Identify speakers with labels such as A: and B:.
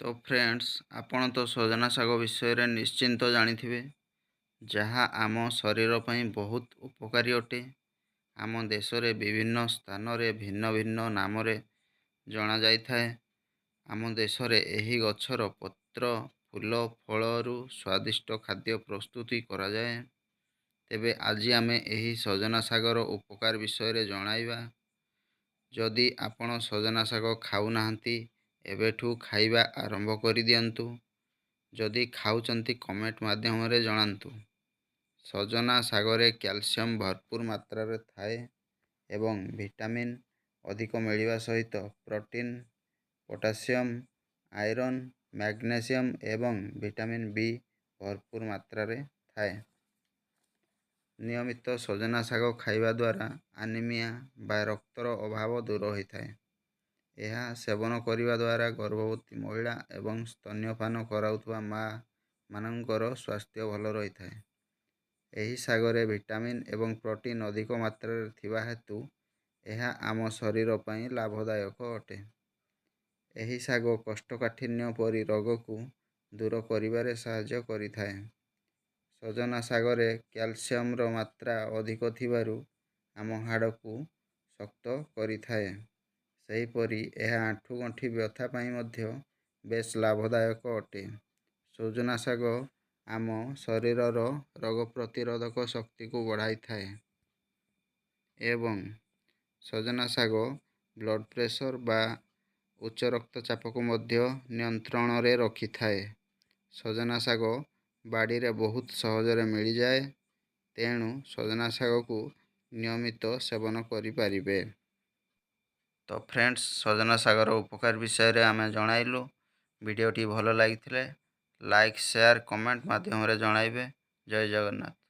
A: ତ ଫ୍ରେଣ୍ଡସ୍, ଆପଣ ତ ସଜନା ଶାଗ ବିଷୟରେ ନିଶ୍ଚିନ୍ତ ଜାଣିଥିବେ, ଯାହା ଆମ ଶରୀର ପାଇଁ ବହୁତ ଉପକାରୀ ଅଟେ। ଆମ ଦେଶରେ ବିଭିନ୍ନ ସ୍ଥାନରେ ଭିନ୍ନ ଭିନ୍ନ ନାମରେ ଜଣାଯାଇଥାଏ। ଆମ ଦେଶରେ ଏହି ଗଛର ପତ୍ର, ଫୁଲ, ଫଳରୁ ସ୍ୱାଦିଷ୍ଟ ଖାଦ୍ୟ ପ୍ରସ୍ତୁତି କରାଯାଏ। ତେବେ ଆଜି ଆମେ ଏହି ସଜନା ଶାଗର ଉପକାର ବିଷୟରେ ଜଣାଇବା। ଯଦି ଆପଣ ସଜନା ଶାଗ ଖାଉନାହାନ୍ତି, ଏବେଠୁ ଖାଇବା ଆରମ୍ଭ କରିଦିଅନ୍ତୁ। ଯଦି ଖାଉଛନ୍ତି, କମେଣ୍ଟ ମାଧ୍ୟମରେ ଜଣାନ୍ତୁ। ସଜନା ଶାଗରେ କ୍ୟାଲସିୟମ୍ ଭରପୁର ମାତ୍ରାରେ ଥାଏ ଏବଂ ଭିଟାମିନ୍ ଅଧିକ ମିଳିବା ସହିତ ପ୍ରୋଟିନ୍, ପୋଟାସିୟମ୍, ଆଇରନ୍, ମ୍ୟାଗ୍ନେସିୟମ୍ ଏବଂ ଭିଟାମିନ୍ ବି ଭରପୁର ମାତ୍ରାରେ ଥାଏ। ନିୟମିତ ସଜନା ଶାଗ ଖାଇବା ଦ୍ୱାରା ଆନିମିଆ ବା ରକ୍ତର ଅଭାବ ଦୂର ହୋଇଥାଏ। ଏହା ସେବନ କରିବା ଦ୍ୱାରା ଗର୍ଭବତୀ ମହିଳା ଏବଂ ସ୍ତନ୍ୟପାନ କରାଉଥିବା ମାଆମାନଙ୍କର ସ୍ୱାସ୍ଥ୍ୟ ଭଲ ରହିଥାଏ। ଏହି ଶାଗରେ ଭିଟାମିନ୍ ଏବଂ ପ୍ରୋଟିନ୍ ଅଧିକ ମାତ୍ରାରେ ଥିବା ହେତୁ ଏହା ଆମ ଶରୀର ପାଇଁ ଲାଭଦାୟକ ଅଟେ। ଏହି ଶାଗ କୋଷ୍ଠକାଠିନ୍ୟ ପରି ରୋଗକୁ ଦୂର କରିବାରେ ସାହାଯ୍ୟ କରିଥାଏ। ସଜନା ଶାଗରେ କ୍ୟାଲସିୟମର ମାତ୍ରା ଅଧିକ ଥିବାରୁ ଆମ ହାଡ଼କୁ ଶକ୍ତ କରିଥାଏ। ସେହିପରି ଏହା ଆଣ୍ଠୁଗଣ୍ଠି ବ୍ୟଥା ପାଇଁ ମଧ୍ୟ ବେଶ୍ ଲାଭଦାୟକ ଅଟେ। ସଜନା ଶାଗ ଆମ ଶରୀରର ରୋଗ ପ୍ରତିରୋଧକ ଶକ୍ତିକୁ ବଢ଼ାଇଥାଏ ଏବଂ ସଜନା ଶାଗ ବ୍ଲଡ଼ ପ୍ରେସର ବା ଉଚ୍ଚ ରକ୍ତଚାପକୁ ମଧ୍ୟ ନିୟନ୍ତ୍ରଣରେ ରଖିଥାଏ। ସଜନା ଶାଗ ବାଡ଼ିରେ ବହୁତ ସହଜରେ ମିଳିଯାଏ, ତେଣୁ ସଜନା ଶାଗକୁ ନିୟମିତ ସେବନ କରିପାରିବେ। ତ ଫ୍ରେଣ୍ଡସ୍, ସଜନା ଶାଗର ଉପକାର ବିଷୟରେ ଆମେ ଜଣାଇଲୁ। ଭିଡ଼ିଓଟି ଭଲ ଲାଗିଥିଲେ ଲାଇକ୍, ସେୟାର, କମେଣ୍ଟ ମାଧ୍ୟମରେ ଜଣାଇବେ। ଜୟ ଜଗନ୍ନାଥ।